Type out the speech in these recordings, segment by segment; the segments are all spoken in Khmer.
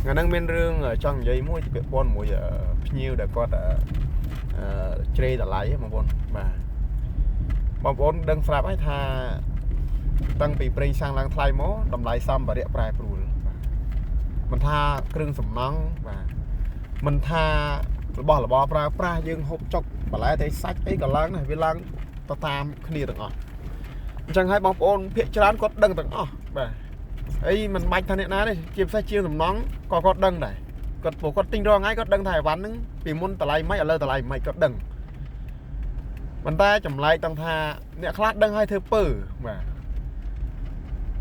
ថ្ងៃហ្នឹងមានរឿងចង់និយាយមួយពាក់ព័ន្ធមួយភ្ញៀវដែលគាត់អឺជ្រេតម្លៃហ៎បងប្អូនបាទបងប្អូនដឹងស្រាប់ហើយថាតាំងពីប្រេងសាំងឡើងថ្លៃមកតម្លៃសម្ភារៈប្រែប្រួលបាទមិនថាគ្រឿងសំណង់បាទមិនថារបស់របរប្រើប្រាស់យើងហូបចុកបន្លែត្រីសាច់អីក៏ឡើងដែរវាឡើងទៅតាមគ្នាទាំងអស់អញ្ចឹងហើយបងប្អូនភាគច្រើនគាត់ដឹងទាំងអស់បាទអីមិនបាច់ថាអ្នកណាទេជាពិសេសជាងសំណង់ក៏គាត់ដឹងដែរគាត់ព្រោះគាត់ទិញរាល់ថ្ងៃគាត់ដឹងថាអីវ៉ាន់ហ្នឹងពីមុនតម្លៃម៉េចឥឡូវតម្លៃម៉េចគាត់ដឹងប៉ុន្តែចម្លែកតង់ថាអ្នកខ្លះដឹងហើយធ្វើពើបាទ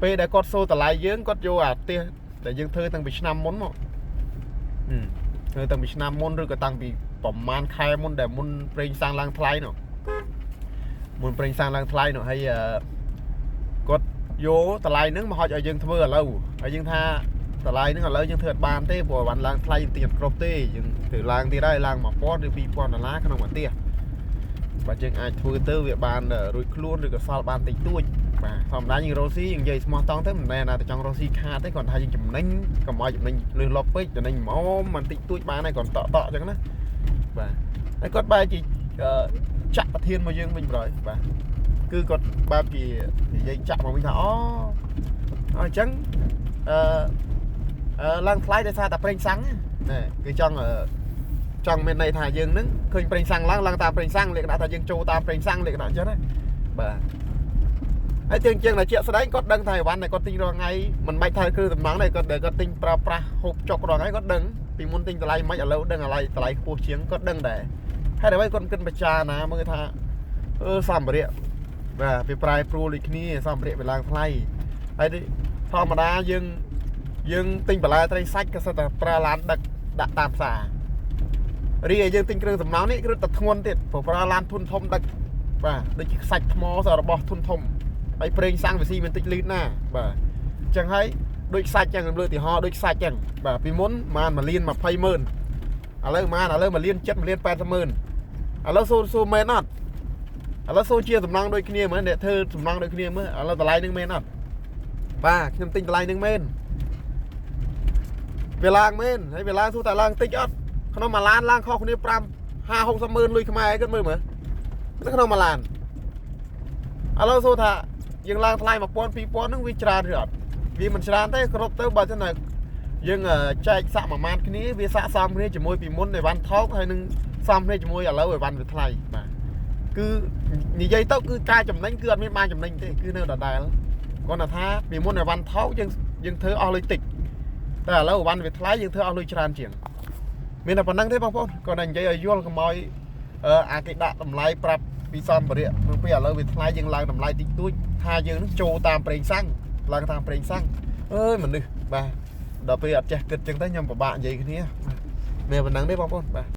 ពេលដែលគាត់សូរតម្លៃយើងគាត់យកអាផ្ទះដែលយើងធ្វើតាំងពីឆ្នាំមុនមកធ្វើតាំងពីឆ្នាំមុនឬក៏តាំងពីប្រហែលខែមុនដែលមុនប្រេងសាំងឡើងថ្លៃនោះមុនប្រេងសាំងឡើងថ្លៃនោះហើយគាត់យកតម្លៃហ្នឹងមកហុចឲ្យយើងធ្វើឥឡូវហើយយើងថាតម្លៃហ្នឹងឥឡូវយើងធ្វើអត់បានទេព្រោះបានឡើងថ្លៃយើងទិញអត់គ្រប់ទេយើងត្រូវឡើងទៀតហើយឡើង1000ឬ2000ដុល្លារក្នុងមួយផ្ទះបាទយើងអាចធ្វើទៅវាបានរួចខ្លួនឬក៏សល់បានតិចតួចបាទធម្មតាយើងរកស៊ីយើងនិយាយស្មោះតង់ទៅមិនមែនណាតែចង់រកស៊ីខាតទេគ្រាន់ថាយើងចំណេញកុំឲ្យចំណេញលឺលប់ពេកចំណេញហ្មមមិនតិចតួចបានហើយគ្រាន់តក់តក់អញ្ចឹងណាបាទហើយគាត់បែរជាចាក់ប្រធានមកយើងវិញប្រយបាទគឺគាត់បែបជានិយាយចាក់មកវិញថាអូអញ្ចឹងអឺអឺឡើងថ្លៃដោយសារតែប្រេងសាំងណែគឺចង់ចង់មានន័យថាយើងនឹងឃើញប្រេងសាំងឡើងឡើងតាមប្រេងសាំងលក្ខណៈថាយើងចូលតាមប្រេងសាំងលក្ខណៈអញ្ចឹងណាបាទហើយជាងជាងតែជាក់ស្ដែងគាត់ដឹងថាអីវ៉ាន់ដែលគាត់ទិញរាល់ថ្ងៃមិនបាច់ថាគឺតំណងទេគាត់ដែលគាត់ទិញប្រើប្រាស់ហូបចុករាល់ថ្ងៃគាត់ដឹងពីមុនទិញតម្លៃមិនឥឡូវដឹងតម្លៃតម្លៃខ្ពស់ជាងគាត់ដឹងដែរហើយអ្វីគាត់គិតពិចារណាមើលថាអឺសម្ភារៈបាទវាប្រែប្រួលដូចគ្នាសម្ភារៈវាឡើងថ្លៃហើយធម្មតាយើងយើងទិញបន្លែត្រីសាច់ក៏សិតតែប្រើឡានដឹកដាក់តាមផ្សាររីឯយើងទិញគ្រឿងសំណង់នេះគឺតែធ្ងន់ទៀតព្រោះប្រើឡានធុនធំដឹកបាទដូចជាខ្សាច់ថ្មសរបស់ធុនធំហើយប្រេងសាំងវាស៊ីមិនតិចលីត្រណាបាទអញ្ចឹងហើយដូចសាច់ចឹងលើទីហោដូចសាច់ចឹងបាទពីមុនប្រហែល1លាន20ម៉ឺនឥឡូវប្រហែលឥឡូវ1លាន7 1លាន80ម៉ឺនឥឡូវសូសូមែនអត់ឥឡូវសូជាសំណង់ដូចគ្នាមើលអ្នកធ្វើសំណង់ដូចគ្នាមើលឥឡូវតម្លៃនឹងមែនអត់បាទខ្ញុំទិញតម្លៃនឹងមែនវាឡើងមែនហើយវាឡើងសួរតែឡើងតិចអត់ក្នុងមួយឡានឡើងខុសគ្នា5 50 60ម៉ឺនលុយខ្មែរគិតមើលមើលនៅក្នុងមួយឡានឥឡូវសួរថាយើងឡើងថ្លៃ1000 2000ហ្នឹងវាច្រើនឬអត់វាមិនច្រើនទេគ្រប់ទៅបើសិនតែយើងចែកសាក់មួយម៉ាតគ្នាវាសាកសមគ្នាជាមួយពីមុនអីវ៉ាន់ថោកហើយនឹងសមគ្នាជាមួយឥឡូវអីវ៉ាន់វាថ្លៃបាទគឺនិយាយទៅគឺការចំណេញគឺអត់មានបានចំណេញទេគឺនៅដដែលគ្រាន់តែថាពីមុនអីវ៉ាន់ថោកយើងយើងធ្វើអស់លុយតិចតែឥឡូវអីវ៉ាន់វាថ្លៃយើងធ្វើអស់លុយច្រើនជាងមានតែប៉ុណ្្នឹងទេបងប្អូនគាត់តែនិយាយឲ្យយល់កុំឲ្យអាគេដាក់តម្លៃប្រាប់ពីសម្ភារៈព្រោះពេលឥឡូវវាថ្លៃយើងឡើងតម្លៃតិចតួចថាយើងនឹងចូលតាមប្រេងសាំងឡើងតាមប្រេងសាំងអើយមនុស្សបាទដល់ពេលអត់ចេះគិតចឹងទៅខ្ញុំពិបាកនិយាយគ្នាមានប៉ុណ្្នឹងទេបងប្អូនបាទ។